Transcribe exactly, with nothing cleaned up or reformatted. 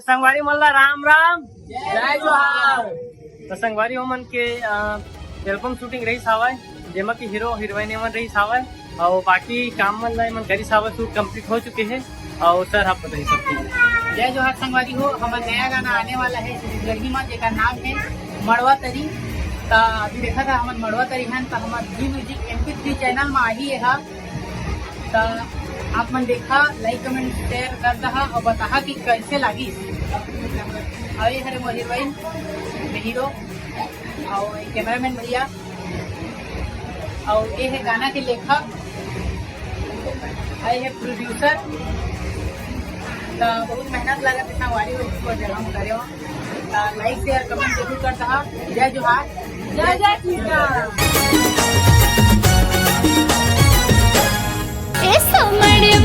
संगवारी मन ला राम राम। जय जोहार। तो संगवारी हो मन के, अ, album shooting रहिस हावय, जेमा कि hero heroine मन रहिस हावय, अउ बाकी काम मन ला एमन करिस हावय, shoot complete हो चुके हे। अउ sir, आप बताइए सब चीज। जय जोहार संगवारी हो, हमर नया गाना आने वाला है छत्तीसगढ़ी में, जेकर नाम है मड़वा तरी। त अभी देखा था हमन मड़वा तरी हन, त हमर जी music M P three channel में आही है। त आप मन देखा, like, comment, share कर दहा अउ बताहा कि कैसे लागिस। अउ ये हरे मोर heroine, hero, अउ ये cameraman भैया, अउ ये है गाना के लेखक, अउ ये है producer। त बहुत मेहनत लगा था संगवारी हो, इसको जगह में करे हो। त like, share, comment जरूर कर दहा। जय जोहार। जय जय छत्तीसगढ़। ए समड़